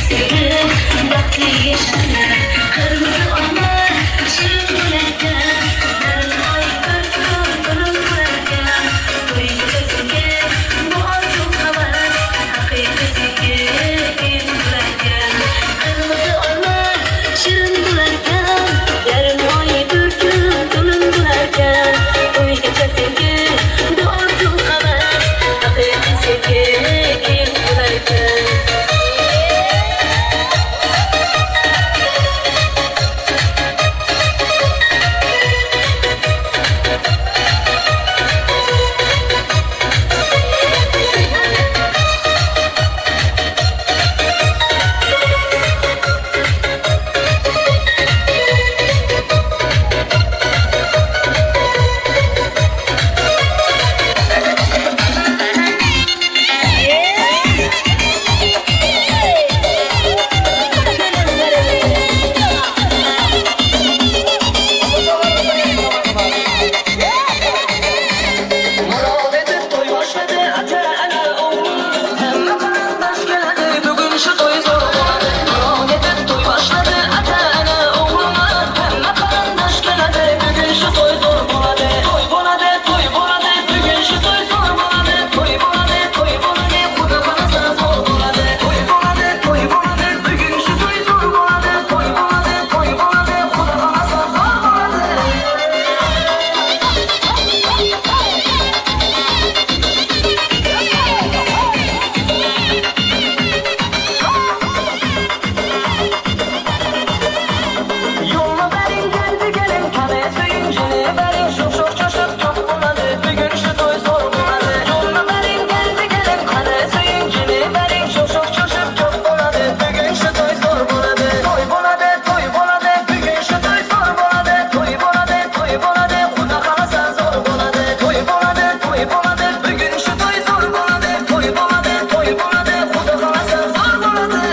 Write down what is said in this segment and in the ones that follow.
Sevib baxtli yashasin. Qirmizi olma shirin bo'larkan, yarim oy bir kun to'lin bo'larkan. To'y kechasiga bu orzu havas, haqiqiy sevgi keng bo'larkan. Qirmizi olma shirin bo'larkan, yarim oy bir kun to'lin bo'larkan. To'y kechasiga bu orzu havas, haqiqiy sevgi keng bo'larkan. Murod etib to'y boshladi ata-ana o'g'li. Hamma qarindosh keladi, bugun shu to'y zo'r bo'ladi. Murod etib to'y boshladi ata-ana o'g'li. Hamma qarindosh keladi, bugun shu to'y zo'r bo'ladi. To'y bo'ladi, to'y bo'ladi, bugun shu to'y zo'r bo'ladi. To'y bo'ladi, to'y bo'ladi, Xudo xohlasa zo'r bo'ladi. To'y bo'ladi, to'y bo'ladi, bugun shu to'y zo'r bo'ladi. To'y bo'ladi, to'y bo'ladi, Xudo xohlasa zo'r bo'ladi. Yo'lni bering keldi kelin, qani suyunchini bering, sho'x-sho'x cho'shib to'q bo'ladi, bugun shu to'y zo'r bo'ladi. Yo'lni bering keldi kelin, qani suyunchini bering, sho'x-sho'x cho'shib to'q bo'ladi, bugun shu to'y zo'r bo'ladi. To'y bo'ladi, to'y bo'ladi, bugun shu to'y zo'r bo'ladi. To'y bo'ladi, to'y bo'ladi, Xudo xohlasa zo'r bo'ladi. To'y bo'ladi, to'y bo'ladi, bugun shu to'y zo'r bo'ladi. To'y bo'ladi, to'y bo'ladi, Xudo xohlasa zo'r bo'ladi.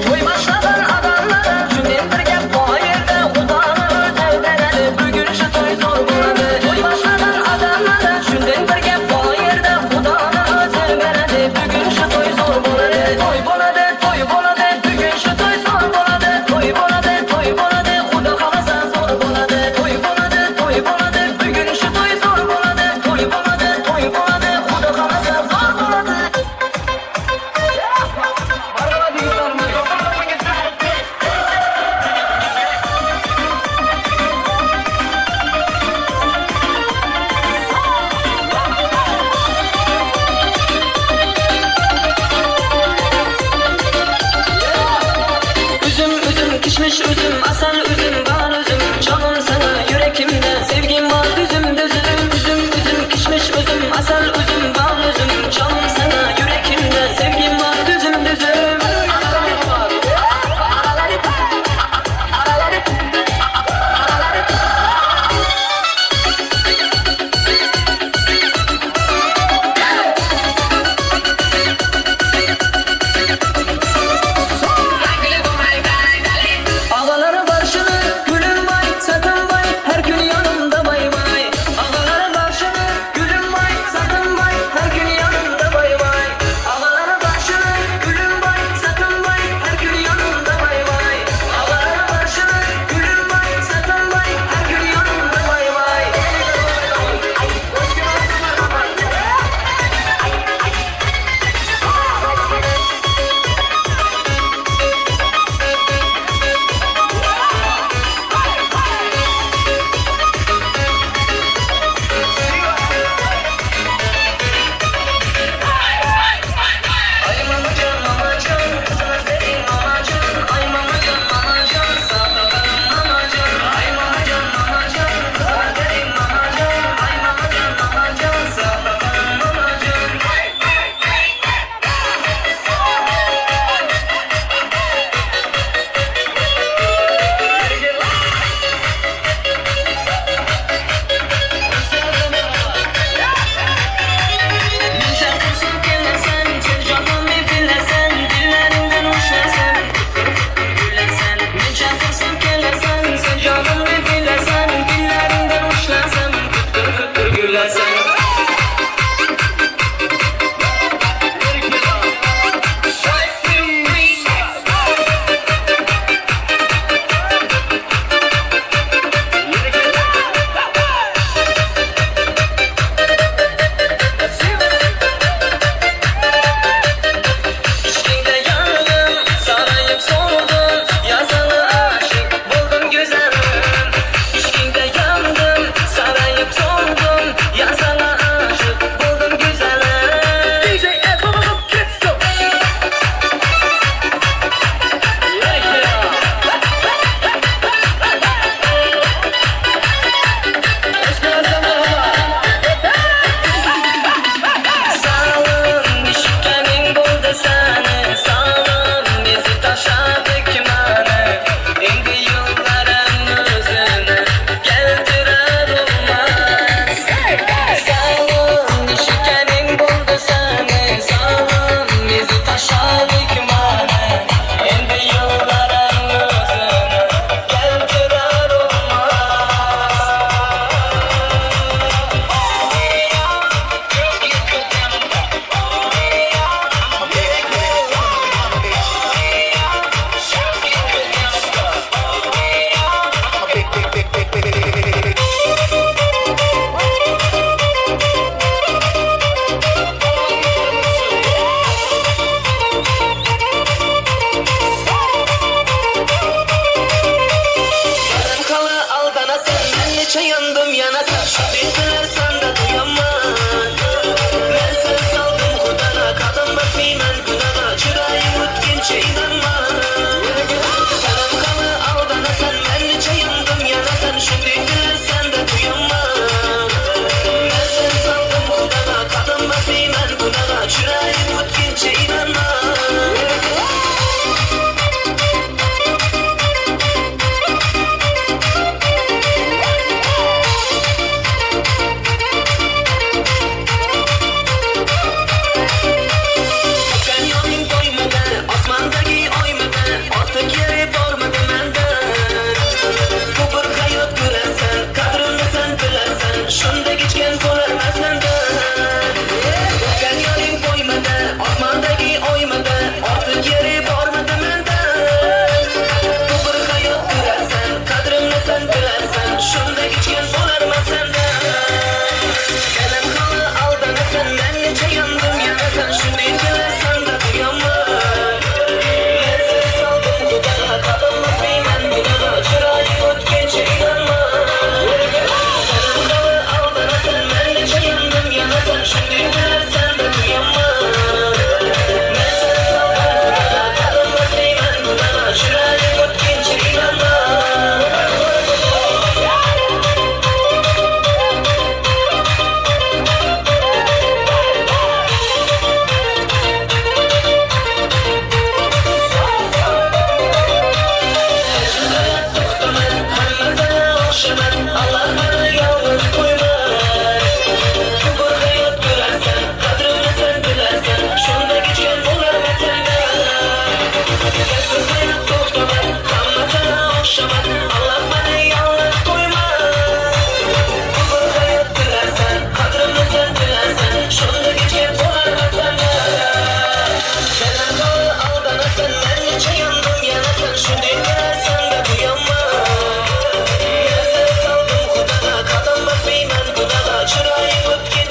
To'y boshlagan odamlar shundan bir gap bor yerda, Xudoni o'zi beradi, bugun shu to'y zo'r bo'ladi. To'y boshlagan odamlar shundan bir gap bor yerda, Xudoni o'zi beradi, bugun shu to'y zo'r bo'ladi. To'y bo'ladi, to'y bo'ladi, bugun shu to'y zo'r bo'ladi. To'y bo'ladi, to'y bo'ladi, Xudo xohlasa zo'r bo'ladi. To'y bo'ladi, to'y bo'ladi, bugun shu to'y zo'r bo'ladi. To'y bo'ladi, to'y bo'ladi, Xudo xohlasa zo'r bo'ladi. Üzüm üzüm kişmiş üzüm, asal üzüm, bal üzüm. Canım sana yüreğimde sevgim var düzüm düzüm. Üzüm üzüm kişmiş üzüm, asal üzüm, bal üzüm. Canım sana yüreğimde sevgim var düzüm düzüm. Ağaları barışını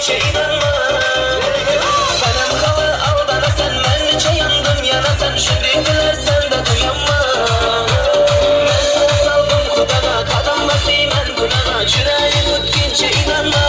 o'tkinchi inanma. Sen ham hali aldanasan, men necha yandım yanasan, shunday bilarsan da duyanman. Men seni saldım xudoga, qadam bosayman gunohga, chiroying o'tkinchi inanma.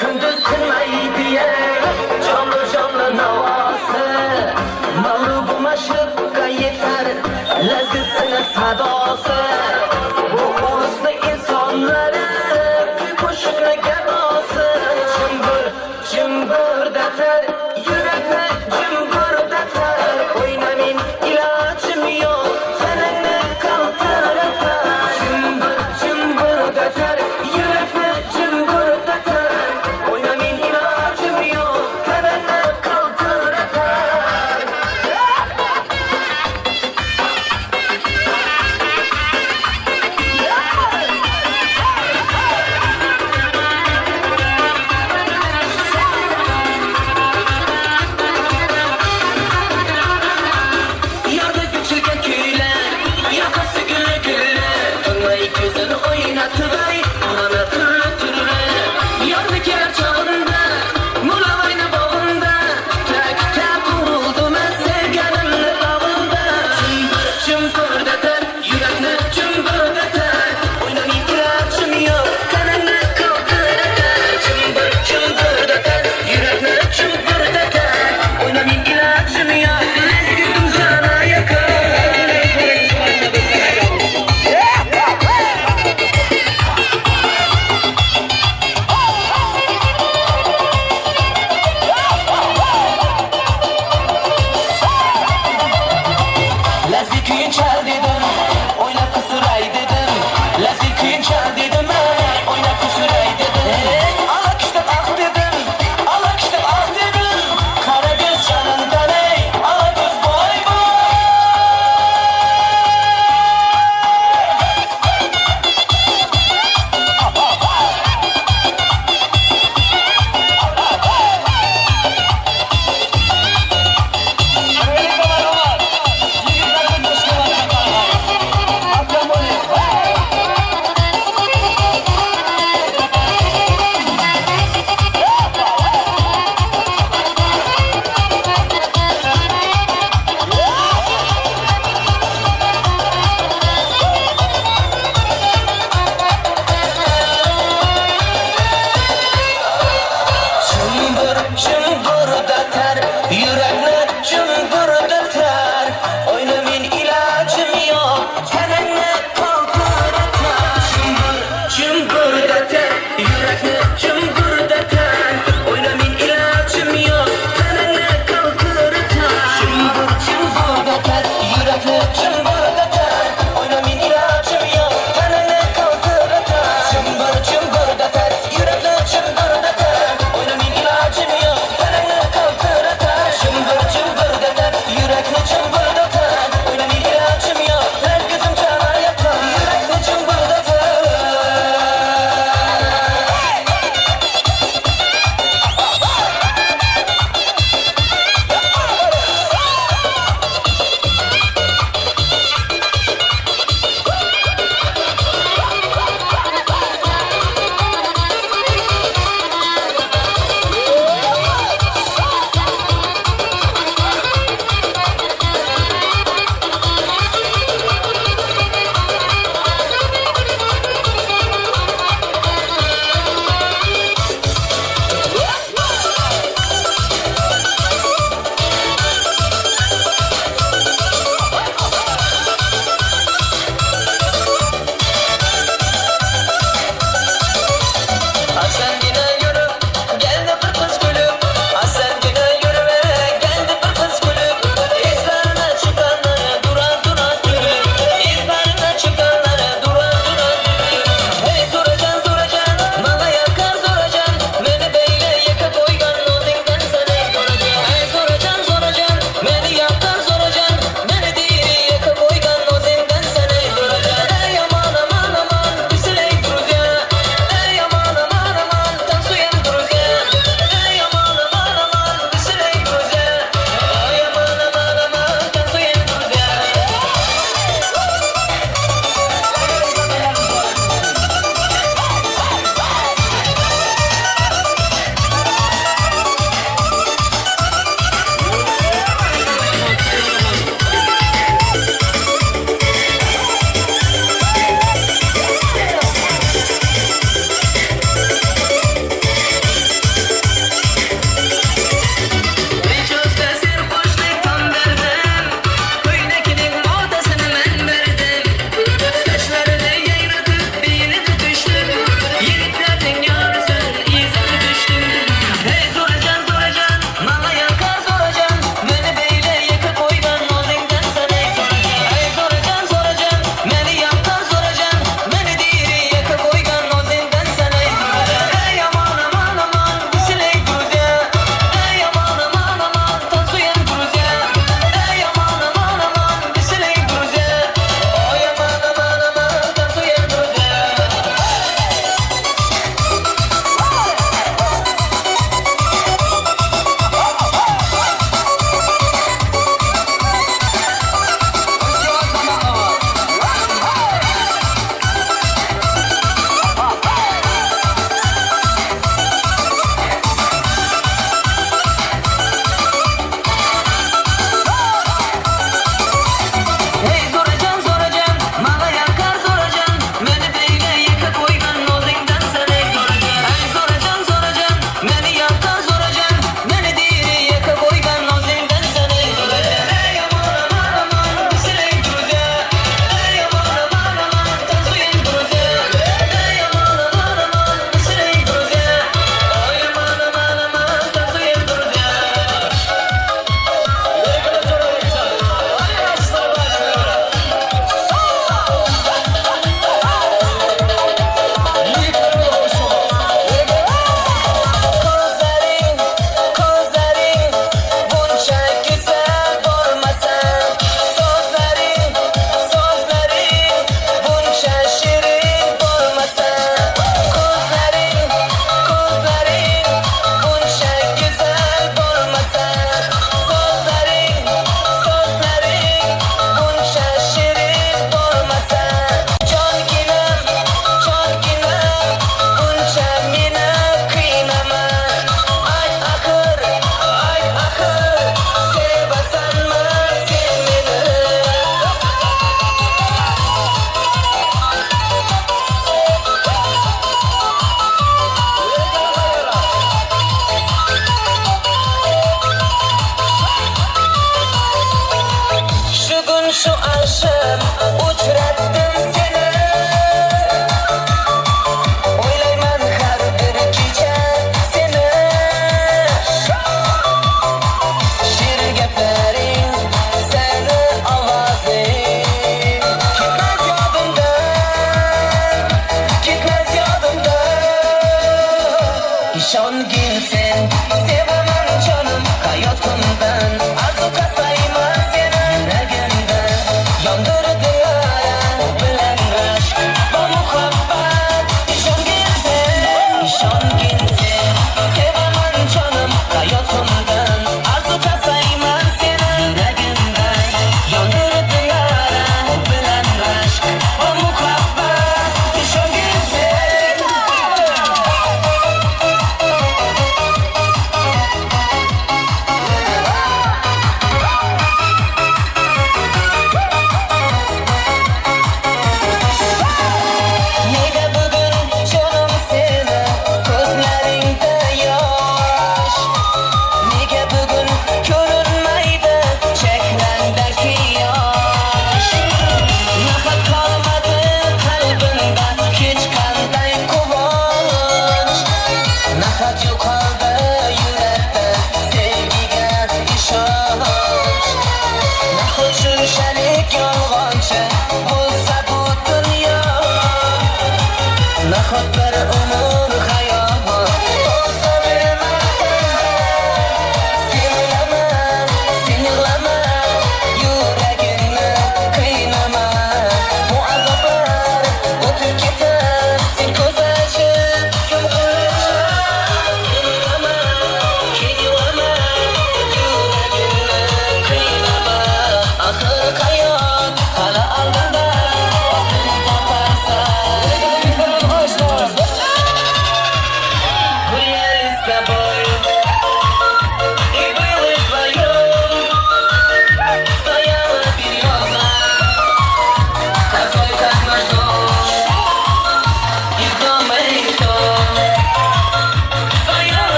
Kunduz tinmaydi jonli jonli navosi. Mag'rubu mashriqqa yetar lazgisini sadosi. Bu o'risni insonlari kuy qo'shiqni gadosi. Chimbir chimburdatar yurakni jimburdatar. O'ynamin ilojim yo'q tanangni qaltiratar. Chimbir chimburdatar yurakni jimburdatar. O'ynamin ilojim yo'q tanangni qaltiratar.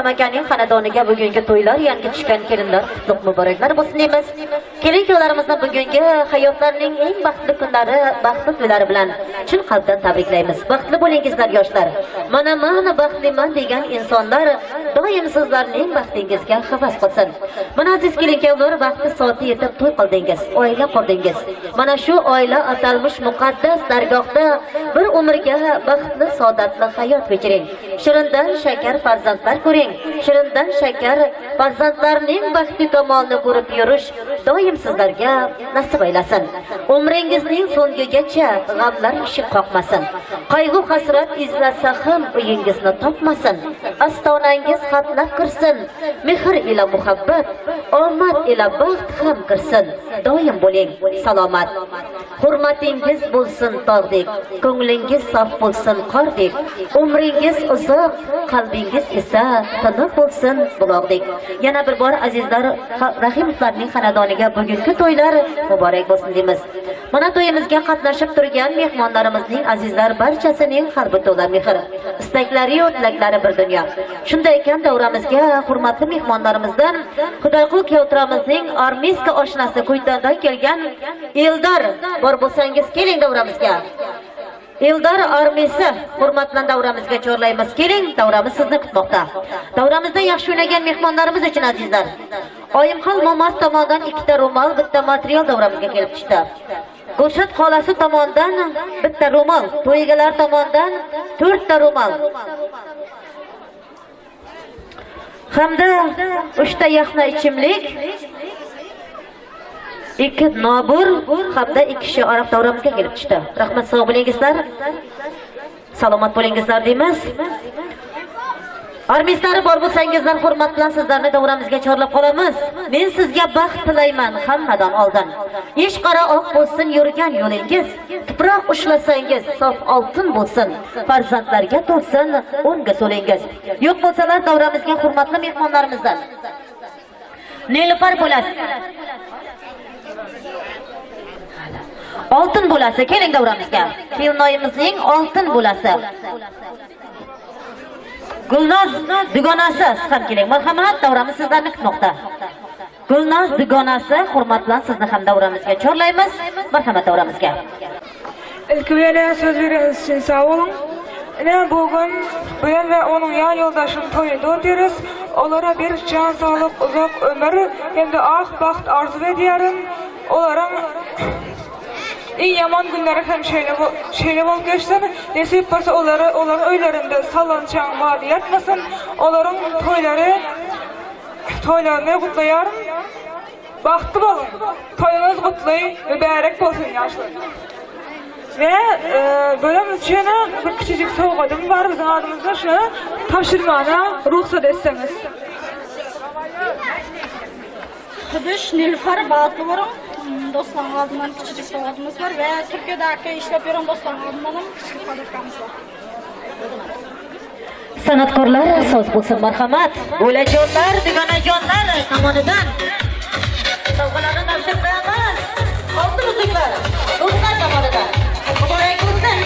Rustam akaning xonadoniga bugungi to'ylar, yangi tushgan kelinlar qutlug' muboraklar bo'lsin deymiz. Kelin kuyovlarimizni bugungi hayotlarining eng baxtli kunlari, baxtli to'ylari bilan chin qalbdan tabriklaymiz. Baxtli bo'lingizlar yoshlar. Mana mana baxtliman degan insonlar doim sizlarning baxtingizga havas qilsin. Mana aziz kelin kuyovlar, vaqti soati yetib to'y qildingiz, oila qurdingiz. Mana shu oila atalmish muqaddas dargohda bir umrga baxtli, saodatli hayot kechiring. Shirindan shakar farzandlar ko'ring. Shirindan shakar farzandlarning baxti kamolini ko'rib yurish doim sizlarga nasib aylasin. Umringizning so'ngigacha g'amlar eshik qoqmasin. Qayg'u hasrat izlasa ham uyingizni topmasin. Ostonangiz xatlab kirsin. Mehr ila muhabbat, omad ila baxt ham kirsin. Doim bo'ling salomat. Hurmatingiz bo'lsin tog'dek, ko'nglingiz sof bo'lsin qordek, umringiz uzoq, qalbingiz esa tiniq bo'lsin buloqdek. Yana bir bor azizlar, Rahimovlarning xonadoniga bugungi to'ylar muborak bo'lsin deymiz. Mana to'yimizga qatnashib turgan mehmonlarimizning azizlar barchasining qalbi to'la mehr, istaklari-yu tilaklari bir dunyo. Shunday ekan davramizga hurmatli mehmonlarimizdan Xudoyqul kuyovtiramizning armiyska oshnasi Kuytandan kelgan Eldor bor bo'lsangiz keling davramizga. Eldor armiyasi hurmat bilan davramizga chorlaymiz. Keling, davramiz sizni kutmoqda. Davramizda yaxshi o'ynagan mehmonlarimiz uchun azizlar, Oyimxon momosi tomonidan 2 ta ro'mol, bitta material davramizga kelib tushdi. Gulshad xolasi tomonidan bitta ro'mol, to'y egalari tomonidan 4 ta ro'mol hamda 3 ta yaxna ichimlik, 2 nobur hamda 2 kishi aroq davramizga kelib tushdi. Rahmat, sog' bo'lingizlar. Salomat bo'lingizlar deymiz. Armistlari bor bo'lsangizlar, hurmat bilan sizlarni davramizga chorlab qolamiz. Men sizga baxt tilayman hammadan oldin. Ish qora oq bo'lsin yurgan yo'lingiz, tuproq ushlasangiz sof oltin bo'lsin, farzandlarga to'lsin o'ngga so'lingiz. Yo'q bo'lsalar davramizga hurmatli mehmonlarimizdan Nilufar bo'lasi, oltin bo'lasi, keling davramizga. Kelinoyimizning oltin bo'lasi Gulnoz dugonasi, siz ham keling. Marhamat, davramiz sizlarni kutmoqda. Gulnoz dugonasi, hurmat bilan sizni ham davramizga chorlaymiz. Marhamat davramizga. İlki bilan so'z berganingiz uchun sog' bo'ling. Ine bugun bilan va uning yon yo'ldoshining to'yini o'tiriz. Ularga bir jon sog'lik, uzoq umr hamda oq baxt orzu ediyorum. Ularning eng yomon kunlari ham şöyle bolup geçsin. Nesip bolsa onların öylerinde sallanacağın vadi yatmasın. Onların toylarını kutlayarım. Bahtlı olun. Toyunuz kutlu, mübarek olsun yaşlar. Ve bölüm için bir küçücük sovgadım var bizim adımızda, şunu tapşırmana ruhsat etseniz. Kıdış, Nilüfer, Bahtlı varım. Dostlarım adından küçücük sovgadımız var ve Türkiye'deki işlep yürüyen dostlarım adından küçük podarkamız var. San'atkorlar so'z bo'lsin, marhamat. Bo'lajonlar, dugonajonlar tomonidan sovg'alarni topshirib qo'yamiz. Oltin uzuklar do'stlar tomonidan muborak bo'lsin.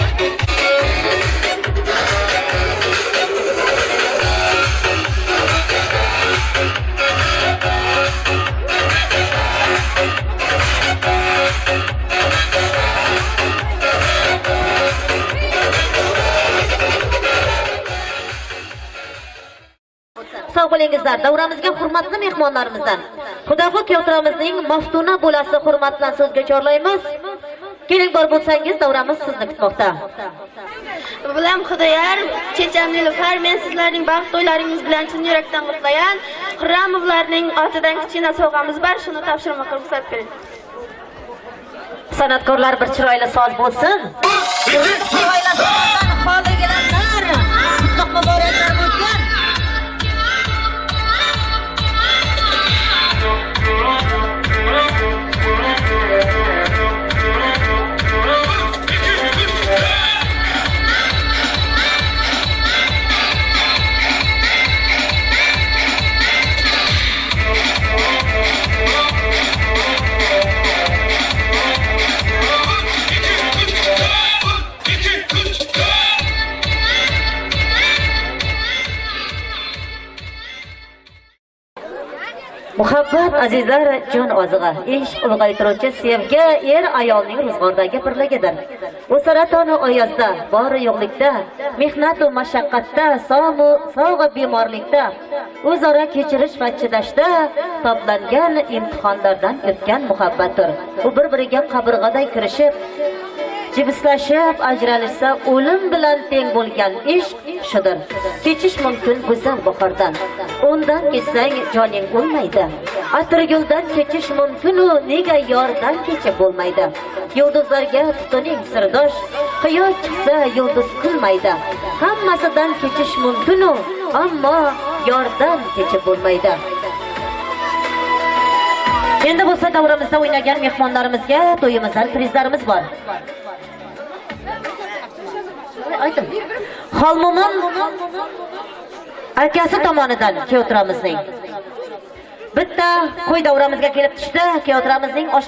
Sog' bo'lingizlar. Davramizga hurmatli mehmonlarimizdan Xudoqul kuyovtiramizning Maftuna bo'lasi hurmat bilan so'zga chorlaymiz. Keling, bor bo'lsangiz, davramiz sizni kutmoqda. Bilam Xudoyar, checham Nilufar, men sizlarning baxt to'ylaringiz bilan chin yurakdan qutlayan. Xurramovlarning otidan kichkina sovg'amiz bor, shuni topshirmoqqa ruxsat bering. San'atkorlar bir chiroyli soz bo'lsin. Chiroyli sozdan xoli kelanlar, qutlug' muboraklar bo'lsin. 1, 2, 3, 4. Azizlar, jon ozig'i, ishq ulg'aytiruvchi sevgi er ayolning ro'zg'ordagi birligidir. U saratoni oyozda, bori yo'qlikda, mehnat va mashaqqatda, sog'u bemorlikda, o'zaro kechirish va chidashda toblangan imtihonlardan o'tgan muhabbatdir. U bir-biriga qabirg'aday kirishib, jibislashib ajralishsa o'lim bilan teng bo'lgan ishq shudir. Kechish mumkin go'zal bahordan, undan kechsang joning o'lmaydi. Atirguldan kechish mumkin-u, nega yordan kechib bo'lmaydi. Yulduzlarga tutining sirdosh, quyosh chiqsa yulduz kulmaydi. Hammasidan kechish mumkin-u, ammo yordan kechib bo'lmaydi. Endi bo'lsa davramizda o'ynagan mehmonlarimizga to'yimizdan prizlarimiz bor. Aytdim. Xolmo'min akasi tomonidan kuyovtiramizning bitta qo'y davramizga kelib tushdi. Kuyovtiramizning osh